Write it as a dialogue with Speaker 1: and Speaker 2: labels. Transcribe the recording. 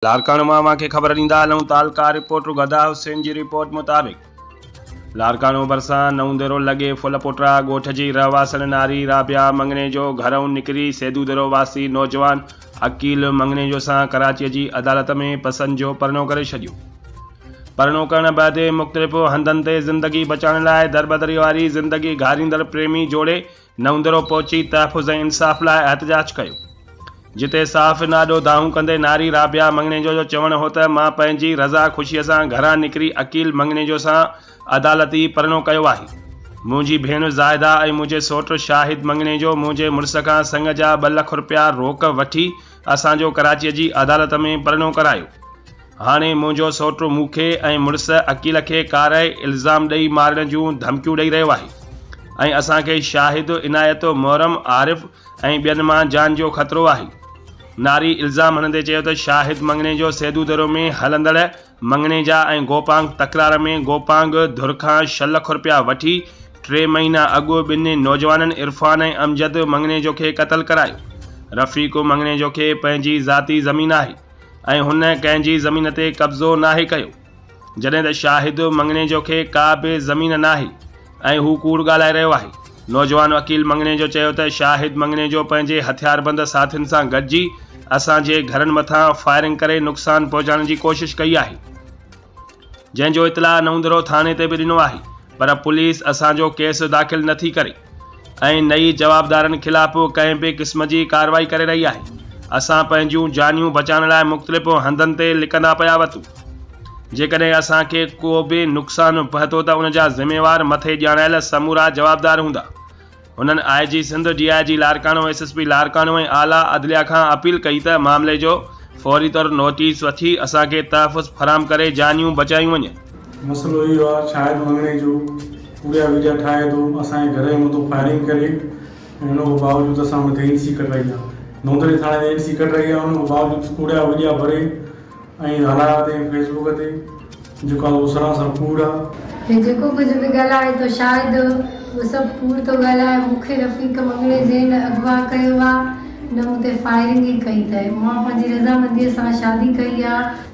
Speaker 1: لاڙڪاڻو مان اوهان کي خبر ڏيندا هلون تعلقه رپورٽر گدا حسين جي رپورٽ مطابق لاڙڪاڻو ڀرسان نئون ديرو لڳي ڦل پوٽرا ڳوٺ جي رهواسڻ ناري رابعه مڱڻيجو گهرئون نڪري سيدو ديرو واسي نوجوان عقيل مڱڻيجو سان ڪراچي جي عدالت ۾ پسند جو پرڻو ڪري ڇڏيو. پرڻو ڪرڻ بعد مختلف هنڌن تي زندگي بچائڻ لاء دربدري واري زندگي گهاريندڙ پريمي جوڙي نئون ديرو پهچي تحفظ ۽ انصاف لاء احتجاج ڪيو. جتي صحافين آڏو دانهون ڪندي ناري رابعه مڱڻيجو جو چوڻ هو ته مان پنهنجي رضا خوشيء سان گهران نڪري عقيل مڱڻيجو سان عدالتي پرڻو ڪيو آهي. منهنجي ڀيڻ زاهده ۽ منهنجي سوٽ شاهد مڱڻيجو منهنجي مڙس کان سڱ جا ٻه لک رپيا روڪ وٺي اسان جو ڪراچيء جي عدالت ۾ پرڻو ڪرايو. هاڻي منهنجو سئوٽ مون کي ۽ مڙس عقيل کي ڪاري الزام ڏئي مارڻ جون ڌمڪيون ڏئي رهيو آهي ۽ اسان کي شاهد، عنايت، محرم، عارف ۽ ٻين مان جان جو خطرو آهي. ناري الزام هڻندي چيو ته شاهد مڱڻيجو سيدودرو ۾ هلندڙ مڱڻيجا ۽ گوپانگ تڪرار ۾ گوپانگ ڌر کان ڇهه لک رپيا وٺي ٽي مهينا اڳ ٻن نوجوانن عرفان ۽ امجد مڱڻيجو کي قتل ڪرايو. رفيق مڱڻيجو کي پنهنجي ذاتي زمين آهي. ۽ هن ڪنهن جي زمين تي قبضو ناهي ڪيو، جڏهن ته شاهد مڱڻيجو کي ڪا به زمين ناهي ۽ هو ڪوڙ ڳالهائي رهيو آهي. نوجوان وڪيل مڱڻيجو چيو ته شاهد مڱڻيجو پنهنجي هٿياربند ساٿين سان گڏجي اسان جي گهرن مٿان فائرنگ ڪري نقصان پهچائڻ جي ڪوشش ڪئي آهي. جنهن جو اطلاع نئوندرو ٿاڻي تي به ڏنو آهي پر پوليس اسان جو ڪيس داخل نه ٿي ڪري ۽ نه ئي جوابدارن خلاف ڪنهن به قسم جي ڪارروائي ڪري رهي آهي اسان پنهنجون جانيون بچائڻ لاء مختلف هنڌن تي لڪندا پيا وتون جيڪڏهن اسان کي ڪو به نقصان پهتو ته ان جا ذميوار مٿي ڄاڻايل سمورا جوابدار هوندا. هنن I G Sindh, D I G Larkana, S S P Larkana ۽ اعليٰ عدليه کان اپيل ڪئي ته معاملي جو فوري طور نوٽيس وٺي اسان کي تحفظ فراهم ڪري جانيون بچايون وڃن.
Speaker 2: مسئلو اهو آ شاهد مڱڻيجو ڪوڙيا ويڊيا ٺاهي ٿو اسان جي گهر جي مٿو فائرنگ ڪري ۽ ان کان باوجود اسان ان تي اين سي ڪڍرائي آ نوندري ٿاڻي تي اين سي ڪڍرائي آ ان کان باوجود ڪوڙيا ويڊيا ڀري ۽ هلايا اٿئي فيس بڪ تي جيڪو آ اهو سراسر ڪوڙ آ.
Speaker 3: هي جيڪو ڪجهه به ڳالهائي ٿو شاهد اهو سڀ ڪوڙ ٿو ڳالهائي مون کي رفيق مڱڻي جي نه اغوا ڪيو آ نه مون تي فائرنگ ئي ڪئي اٿئي مان پنهنجي رضامندي سان شادي ڪئي آ.